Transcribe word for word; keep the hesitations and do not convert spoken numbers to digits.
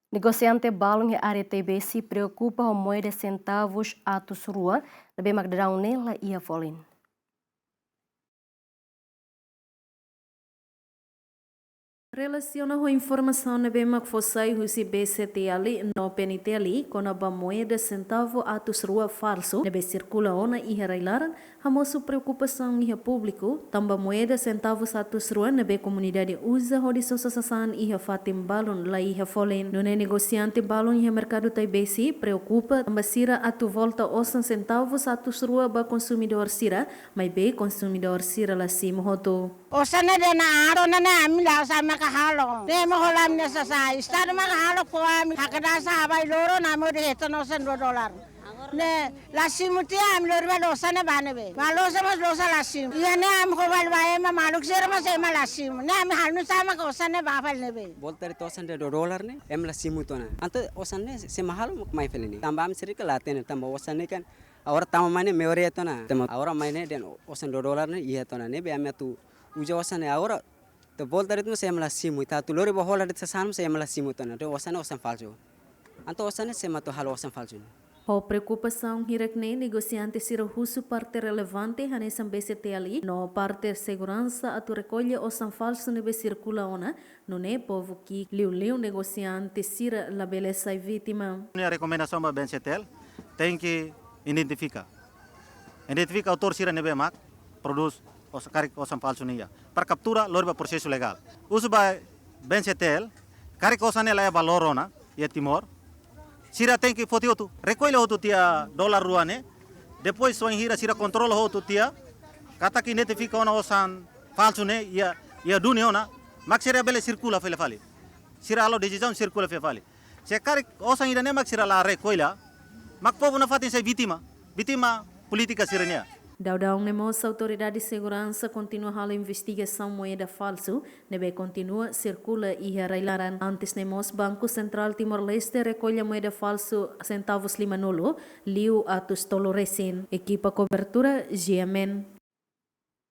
Negosiante balun iha área Taibesi preokupa ho moeda sentavus atus rua, ne'ebé mak daudaun ne'e la iha folin. Relasiona ho informasaun ne'ebé mak fó sai husi B C T L no P N T L kona-ba moeda sentavu atus rua falsu ne'ebé sirkula ona iha rai-laran, hamosu preokupasaun iha públiku, tanba moeda sentavus atus rua ne'ebé komunidade uza hodi sosa sasán iha fatin balun la iha folin. Nune'e negosiante balun iha merkadu Taibesi preokupa tanba sira atu volta osan sentavus atus rua ba konsumidór sira, maibé konsumidór sira la simu hotu. Osan ne'e dehan aron ne'e ami la'ós ami maka halo. Ne'e mak hola ami-nia sasán. Estadu maka halo, ko ami hakdasan abai loron ami hodi hetan osan dua dolar. Ne'e la simu tiha, ami lori ba losa ne'e ba ne'ebé. Ba losa mós losa la simu. Iha ne'e ami kobal ba ema, maluk sira mós ema la simu. Ne'e ami halo nusá mak osan ne'e ba fali ne'ebé. Volta de'it osan de'it dua dolar ne'e, ema la simu tiha ona. Entaun osan ne'e sé mak halo mak mai fali ne'e. Tanba ami sira la hatene, tanba osan ne'e kan agora tama mai ne'e maioria tiha ona. Tanba agora mai ne'e dehan osan dua dolar ne'e iha tiha ona. Ne'ebé ami atu uza osan ne'e agora, ita volta de'it mós ema la simu, ita atu lori ba hola de'it sasán mós ema la simu tiha ona. Entaun osan ne'e osan falsu. Entaun osan ne'e sé mak atu halo osan falsu ne'e. Ho preokupasaun hirak-ne'e, negosiante sira husu parte relevante hanesan B C T L no parte seguransa atu rekolla osan falsu ne'ebé sirkula ona, nune'e povu ki'ik, liuliu negosiante sira labele sai vítima. Ha'u-nia rekomendasaun ba B N C T L, tenke identifika. Identifika autór sira ne'ebé mak prodús os-, karik osan falsu ne'e iha. Para kaptura, lori ba prosesu legál. Husu ba B N C T L, karik osan ne'e la iha valór ona iha Timor, sira tenke foti hotu, rekolla hotu tiha dolar rua ne'e. Depois, wainhira sira kontrola hotu tiha, katak identifika ona osan falsu ne'e iha, iha duni ona, mak sira bele sirkula fila fali. Sira halo desizaun sirkula fila fali. Se karik osan ida-ne'e mak sira la rekolla, mak povu nafatin sai vítima, vítima polítika sira-nian. Daudaun ne'e mós autoridade seguransa kontinua halo investigasaun moeda falsu ne'ebé kontinua sirkula iha rai-laran. Antes ne'e mós Banku Sentrál Timor-Leste rekolla moeda falsu sentavus lima-nulu, liu atus tolu resin. Ekipa kobertura, G M N.